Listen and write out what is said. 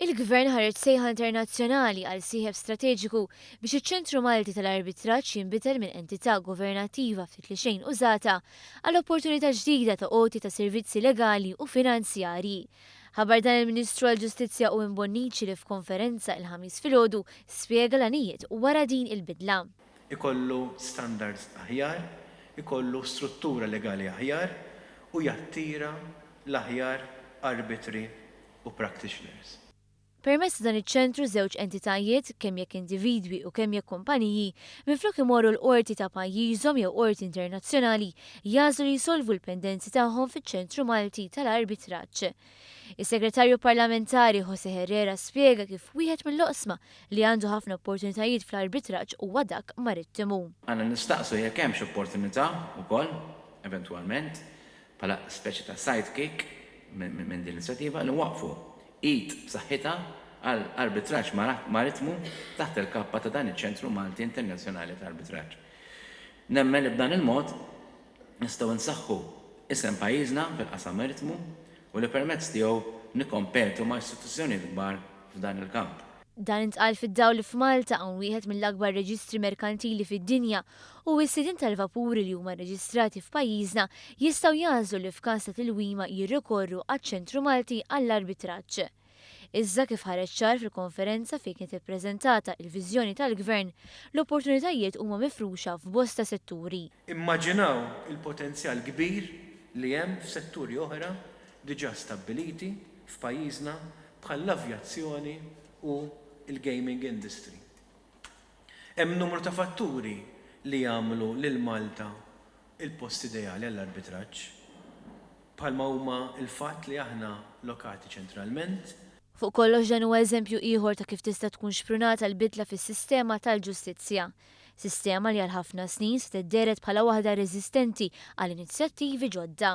Il-Gvern ħareġ sejħa internazzjonali għal sieħeb strateġiku biex iċ-Ċentru Malti tal-Arbitraġġ jinbidel minn entità governattiva ftit li xejn użata għal opportunità ġdida ta' għoti ta' servizzi legali u finanzjarji. Ħabbar dan il-Ministru għall-Ġustizzja Owen Bonnici li f'konferenza il-Ħamis filgħodu spjega l-għanijiet wara din il-bidla. Ikollu standards aħjar, ikollu struttura legali aħjar u jattira l-aħjar arbitri u practitioners. Permezz ta' dan iċ-ċentru żewġ entitajiet, kemm jekk individwi u kemm jekk kumpaniji, minflok imorru l-qorti ta' pajjiżhom jew qorti internazzjonali, jagħżlu li jsolvu l-pendenzi tagħhom fiċ-Ċentru Malti tal-Arbitraġġ. Is-Segretarju Parlamentari Jose Herrera spjega kif wieħed mill-oqsma li għandu ħafna opportunitajiet fl-arbitraġġ huwa dak marittimu. Għandna nistaqsu jekk hemmx opportunità wkoll, eventwalment, bħala speċi ta' sidekick minn din l-inizjattiva, li nwaqqfu id b'saħħitha għal arbitraġġ maritmu taħt il-kappa ta' dan iċ-Ċentru Malti Internazzjonali ta' Arbitraġġ. Nemmen li b'dan il-mod nistgħu nsaħħu isem pajjiżna fil-qasam maritmu u li permezz tiegħu nikkompetu ma' istituzzjonijiet kbar f'dan il-kamp. Dan intqal fid-dawl li f'Malta hawn wieħed mill-akbar reġistri merkantili fid-dinja u s-sidien tal-vapuri li huma rreġistrati f'pajjiżna jistgħu jagħżlu li f'każ ta' tilwima jirrikorru għaċ-Ċentru Malti għall-Arbitraġġ. Iżda kif ħareġ ċar fil-konferenza fejn kienet ippreżentata il-viżjoni tal-Gvern, l-opportunitajiet huma mifruxa f'bosta setturi. Immaġinaw il-potenzjal kbir li hemm f'setturi oħra diġà stabbiliti f'pajjiżna bħall-avjazzjoni u l-gaming industry. Hemm numru ta' fatturi li jagħmlu lil Malta l-post ideali għall-arbitraġġ, bħalma huma l-fatt li aħna lokati ċentralment, Fuq kollox dan huwa eżempju ieħor ta' kif tista' tkun xprunata l-bidla fis-sistema tal-ġustizzja. Sistema li għal ħafna snin se dehret bħala waħda reżistenti għal inizjattivi ġodda.